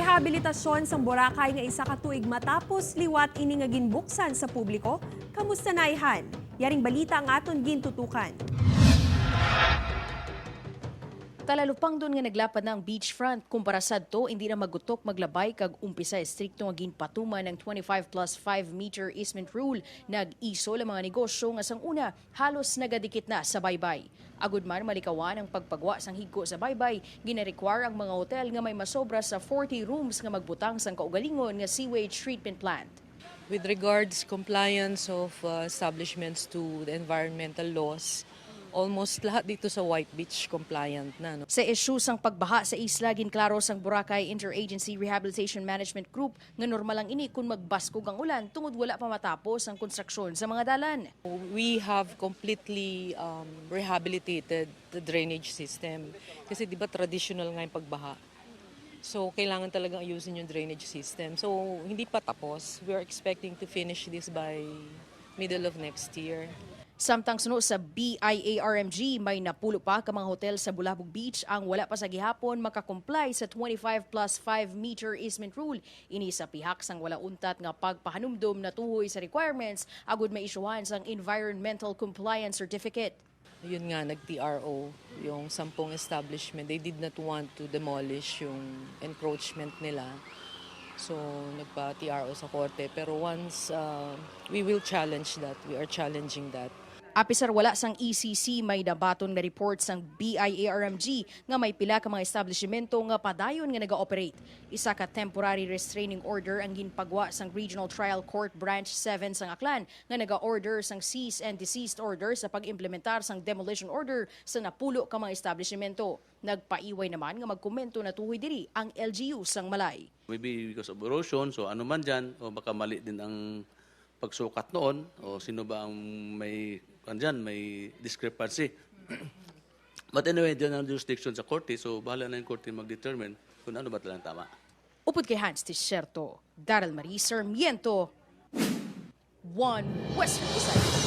Rehabilitasyon sang Boracay nga 1 ka tuig matapos liwat ini nga ginbuksan sa publiko, kamusta na ihan? Yaring balita ang aton gintutukan. Talalupang doon nga naglapad na ang beachfront kumpara sadto, hindi na magutok maglabay kag umpisa estrikto nga ginpatuman ng 25 plus 5 meter easement rule. Nag-isol ang mga negosyo nga sang una halos nagadikit na sa baybay. Agud man malikawan ang pagpagwa sang higko sa baybay, gina-require ang mga hotel nga may masobra sa 40 rooms nga magbutang sang kaugalingon nga sewage treatment plant. With regards compliance of establishments to the environmental laws, almost lahat dito sa White Beach compliant na. No? Sa issue sang pagbaha sa isla, ginklaro sang Boracay Interagency Rehabilitation Management Group nga normal lang ini kung magbaskog ang ulan tungod wala pa matapos ang konstruksyon sa mga dalan. We have completely rehabilitated the drainage system. Kasi di ba traditional nga yung pagbaha? So, kailangan talagang ayusin yung drainage system. So, hindi pa tapos. We are expecting to finish this by middle of next year. Samtang suno sa BIARMG, may napulo pa ka mga hotel sa Bulabog Beach ang wala pa sa gihapon makakomply sa 25 plus 5 meter easement rule. Ini sa pihak sang wala untat nga pagpahanumdum na tuhoy sa requirements agud maisyuhan sang Environmental Compliance Certificate. Yun nga, nag-TRO yung 10 establishment. They did not want to demolish yung encroachment nila. So, nagpa-TRO sa korte. Pero once, we will challenge that. We are challenging that. Apisar wala sang ECC, may nabaton nga report sang BIARMG nga may pila ka mga establishmento nga padayon nga naga-operate. Isa ka temporary restraining order ang ginpagwa sang Regional Trial Court Branch 7 sang Aklan nga naga-order sang cease and desist order sa pag-implementar sang demolition order sa napulo ka mga establishmento. Nagpaiway naman nga magkomento na tuhoy diri ang LGU sang Malay. Maybe because of erosion, so ano man dyan, o baka mali din ang pagsukat noon, o sino ba ang may, ano dyan, may discrepancy. But anyway, dyan ang jurisdiction sa korte, so bahala na yung korte mag-determine kung ano ba talagang tama. Upod kay Hans Tisherto, Daryl Marie Sarmiento, One Western Visayas.